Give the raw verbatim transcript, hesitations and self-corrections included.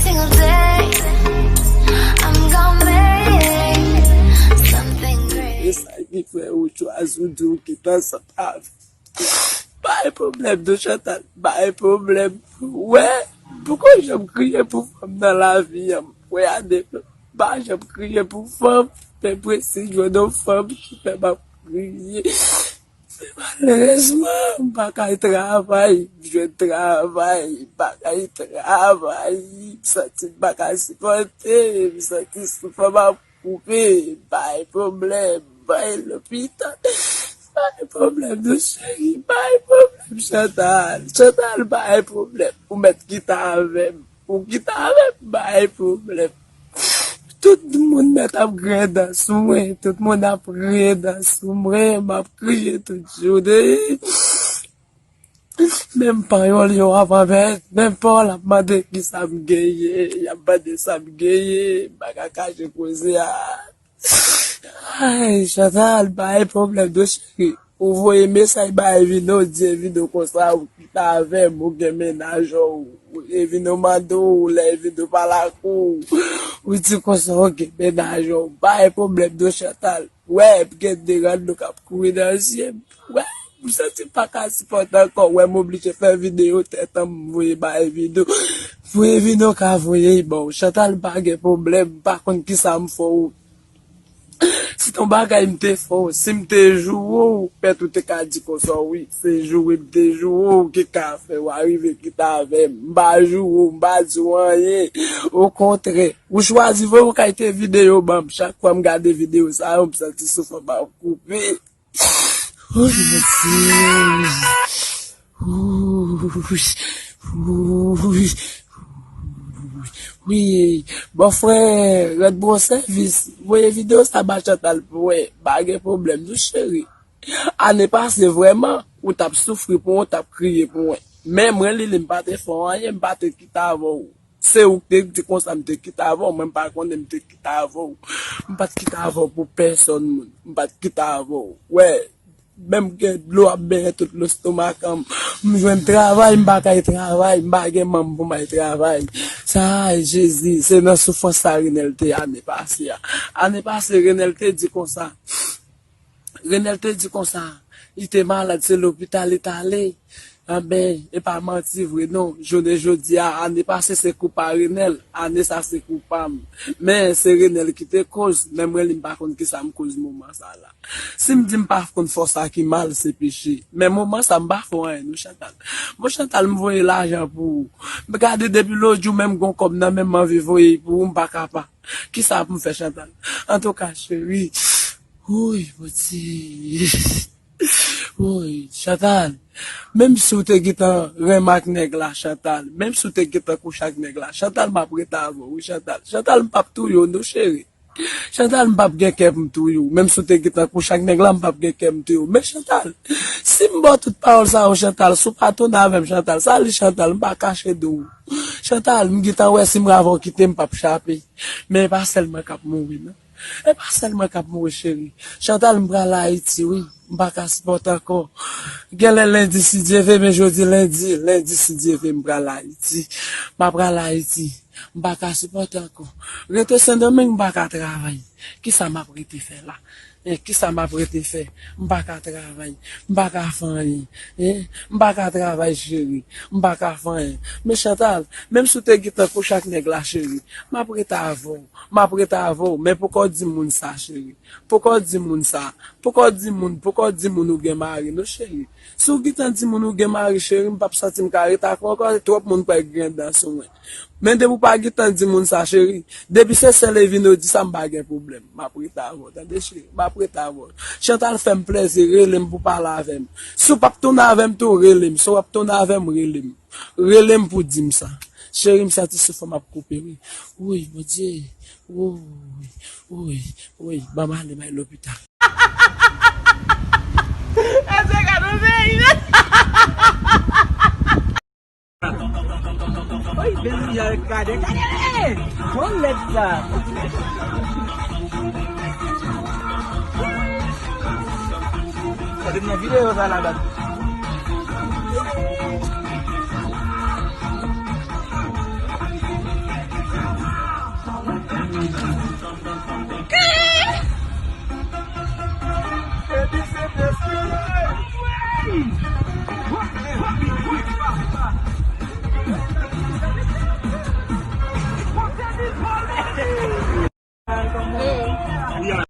Single day, I'm gonna make something great. E sa ki fè ou chwazi w di w gentan santi avè m. Bay pwoblèm non Chantal, bay pwoblèm. Wè, m poko janm kriye pou fanm nan lavi an. Wè, Ane, m pa janm kriye pou fanm. Men presi jwenn yon fanm ki fè m ap kriye. Malerezman, m pa kay travay, m jwenn travay, m pa kay travay, m santi m pa ka sipòte, m santi souf mwen ap koupe, bay pwoblèm, bay lopital, bay pwoblèm non cheri, bay pwoblèm Chantal, Chantal bay pwoblèm, ou mèt kite avè m, ou kite avè m, bay pwoblèm. Tout moun mèt ap griyen dan sou mwen, tout moun ap griyen dan sou mwen, m ap kriye tout jounen. Menm panyòl yo ap anmèt, menm panyòl ap mande kisa m genyen, y ap mande sa m genyen, m pa ka kache koze a. Ay, Chantal, bay pwoblèm non cheri. Ou voye mesaj ba Evino, di Evino konsa ou kite avè m, ou gen mennaj ou. Evino mande w, lè Evino pale ak ou, ou di konsa ou gen mennaj ou. Bay pwoblèm non Chantal. Wè, m gen de rad dlo k ap kouri nan zye m. Wè, m santi m pa ka sipòte ankò. Wè, m oblije fè videyo tèt an m voye ba Evino. Pou Evino ka voye l ba w. Chantal, m pa gen pwoblèm, m pa konn kisa m fè w. Si t on bagay m te fè w, si m te joure w, pèt ou te ka di konsa wi, se joure m te joure w ki ka fè w arive kite avè m. M pa joure w, m pa di w anyen. Okontrè, ou chwazi voye yon kalite videyo ban m. Chak fwa m gade videyo sa yo, m santi souf mwen ap koupe. Oy, Bondye. Oy, oy, oy. Wi, bòfrè, rèd bon sèvis. Voye videyo sa ba Chantal pou wè. Pa gen pwoblèm, non, cheri. Ane pase, vrèman, ou t ap soufri pou mwen, ou t ap kriye pou mwen. Men mwen, Lili, m pa te fè w anyen, m pa te kite avè w. Se ou k te di konsa m te kite avè w, mwen m pa konnen m te kite avè w. M pa t kite avè w pou pèsòn moun. M pa t kite avè w. Wè, menm gen dlo ap benyen tout lestomak an m. M jwenn travay, m pa kay travay, m pa gen manm pou m al travay. Sa, ay, Jezi, se nan soufrans sa Renel te ane pase a. Ane pase, Renel te di konsa, Renel te di konsa, li te malad, se lopital li t ale. Anben, e pa manti vre non. Jounen jodi a, ane pase se kou pa Renel, ane sa se kou pa m. Men, se Renel ki te koz, men mwen li m pa konn kisa m koz moman sa la. Si m di m pa konn fè w sa ki mal, se peche. Men moman sa m pa fè w anyen non Chantal. Bon Chantal, m voye lajan pou ou. M gade depi lòt jou menm gon kòb nan men m anvi voye pou ou, m pa ka pa. Kisa pou m fè Chantal? Antouka, cheri, Woy, Bondye. Woy, Chantal. Menm si w te gentan renmen ak nèg la, Chantal. Menm si w te gentan kouche ak nèg la, Chantal, m ap rete avè w, wi, Chantal. Chantal, m p ap touye w, non, cheri. Chantal, m p ap gen kè pou m touye w. Menm si w te gentan kouche ak nèg la, m p ap gen kè m touye w. Men, Chantal, si m ba w tout pawòl sa yo, Chantal, si w pa tounen avè m, Chantal, sali, Chantal, m pa kache de w. Chantal, m gentan wè si m avè w kite, m p ap chape. Men, e pa sèl mwen k ap mouri, non. E pa sèl mwen k ap mouri, cheri. Chantal, m pral Ayiti, wi. M pa ka sipòte ankò. Genlè lendi, si Dye vle, men jodi lendi, lendi, si Dye vle, m pral Ayiti. M ap pral Ayiti. M pa ka sipòte ankò. Rete Sendomeng, m pa ka travay. Kisa m ap rete fè la? En, kisa m ap rete fè? M pa ka travay. M pa ka fè anyen. En, m pa ka travay, cheri. M pa ka fè anyen. Men Chantal, menm si w te gentan kouche ak nèg la, cheri, m ap rete avè w. M ap rete avè w, men poko di moun sa, cheri. Poko di moun sa. Poko di moun, poko di moun ou gen mari, non, cheri. Si w gentan di moun ou gen mari, cheri, m p ap santi m ka rete ak ou ankò, twòp moun pral griyen dan sou mwen. Men depi w pa gentan di moun sa, cheri, depi se sèl Evino di sa, m pa gen pwoblèm. M ap rete avè w, tande, cheri, m ap rete avè w. Chantal, fè m plèzi, rele m pou pale avè m. Si w p ap tounen avè m tou, rele m. Si w ap tounen avè m, rele m. Rele m pou di m sa. Cheri, m santi souf mwen ap koupe, wi. Woy, Bondye. Woy, woy, woy. Ban m ale bay lopital. Èske gade yon peyi, men? Woy, bèl jan gade, gade, gade! Bon lèd sa! Sa te nan videyo sa la, gade.